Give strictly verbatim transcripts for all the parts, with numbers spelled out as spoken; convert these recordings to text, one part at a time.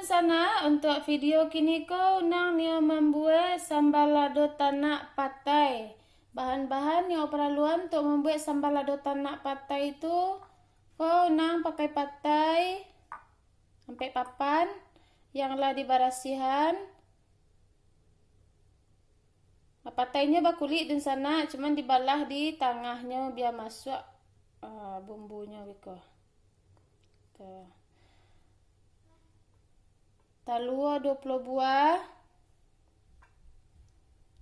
Sanak, untuak video kini ko, Unang nio mambuek sambal lado tanak patai. Bahan-bahan nio paraluan untuak mambuek sambal lado tanak patai tu, ko Unang pakai patai ampek papan yang lah dibarasiahan. Patainyo bakulik dunsanak, cuman dibalah di tangahnyo bia masuak, ah, bumbunyo biko. Tuh. Talua duo puluah buah.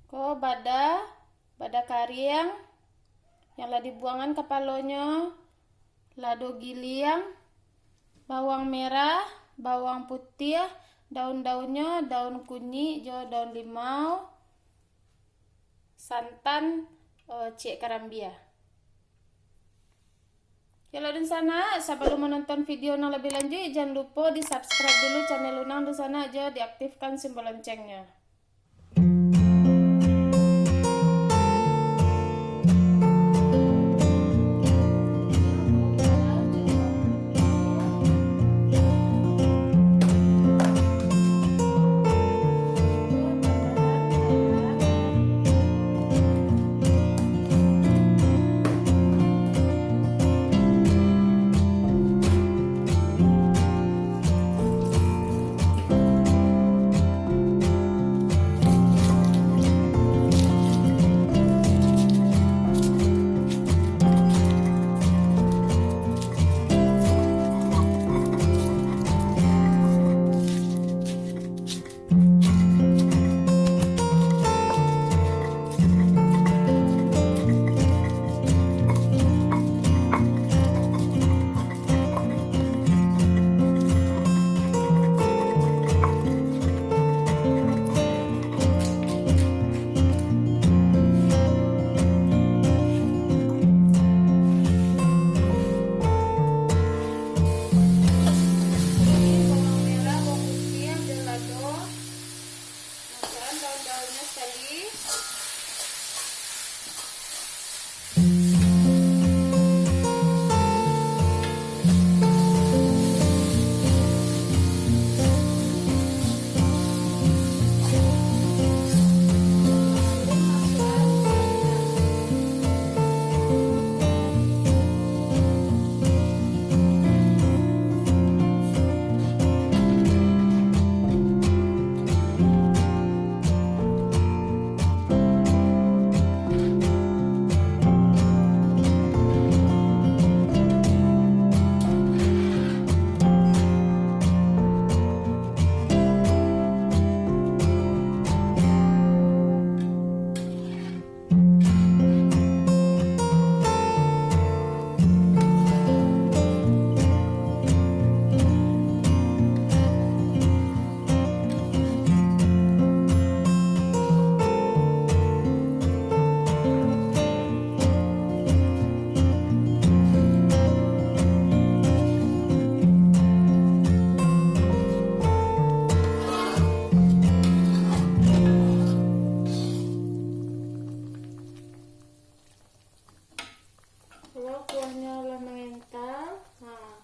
Ko bada, bada kariang yang lah dibuangan kapalonyo, lado giliang, bawang merah, bawang putiah, daun-daunnyo, daun kunyik jo daun limau, santan, eh, ciek karambia. Yo dunsanak, sabalun manonton video nan labiah lanjuik, jan lupo di-subscribe dulu channel Unang dunsanak, jo diaktifkan simbol loncengnya. Bawang merah, bawang putiah, jo lado. Masukkan daun-daunnya sekali. Kalau kuahnyo lah mangental, nah.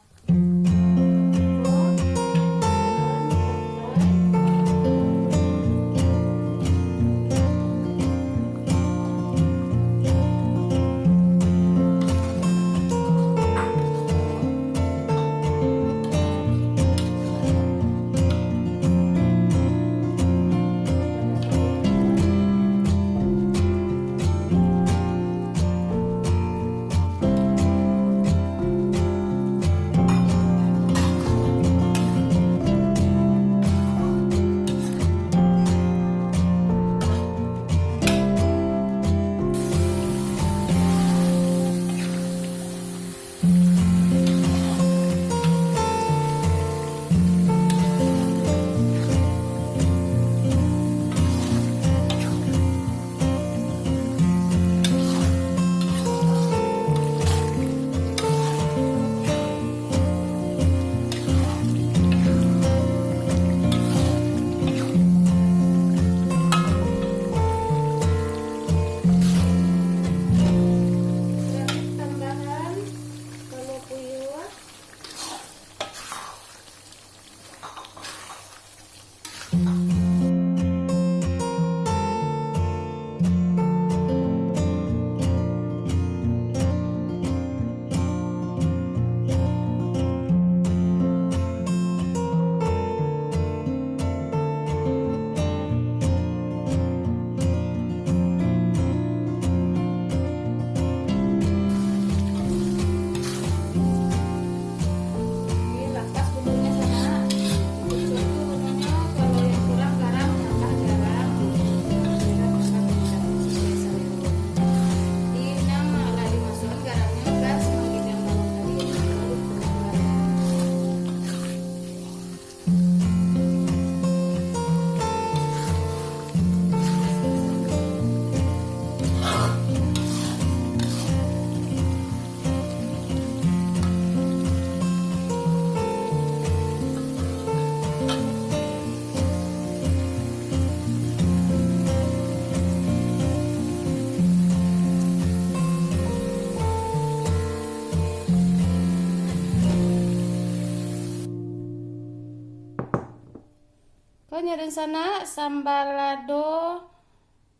Nyo dunsanak, samba lado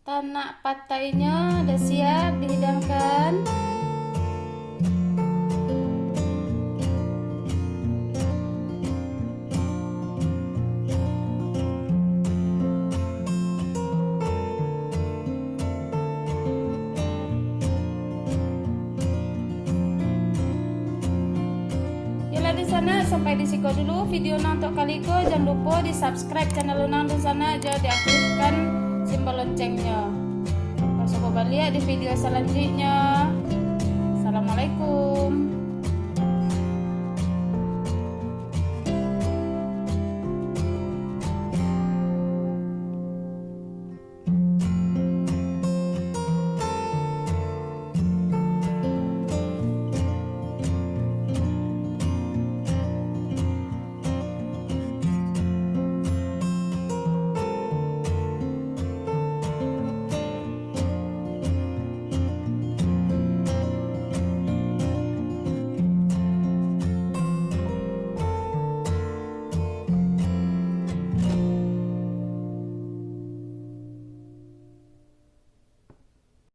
tanak patainyo dah siap dihidangkan. Yolah, dunsanak, sampai di siko dulu video nan untuak kali ko. Jan lupo di subscribe channel unang, dunsanak, jo diaktifkan simbol loncengnya. Basoko baliak di video salanjuiknyo. Assalamualaikum.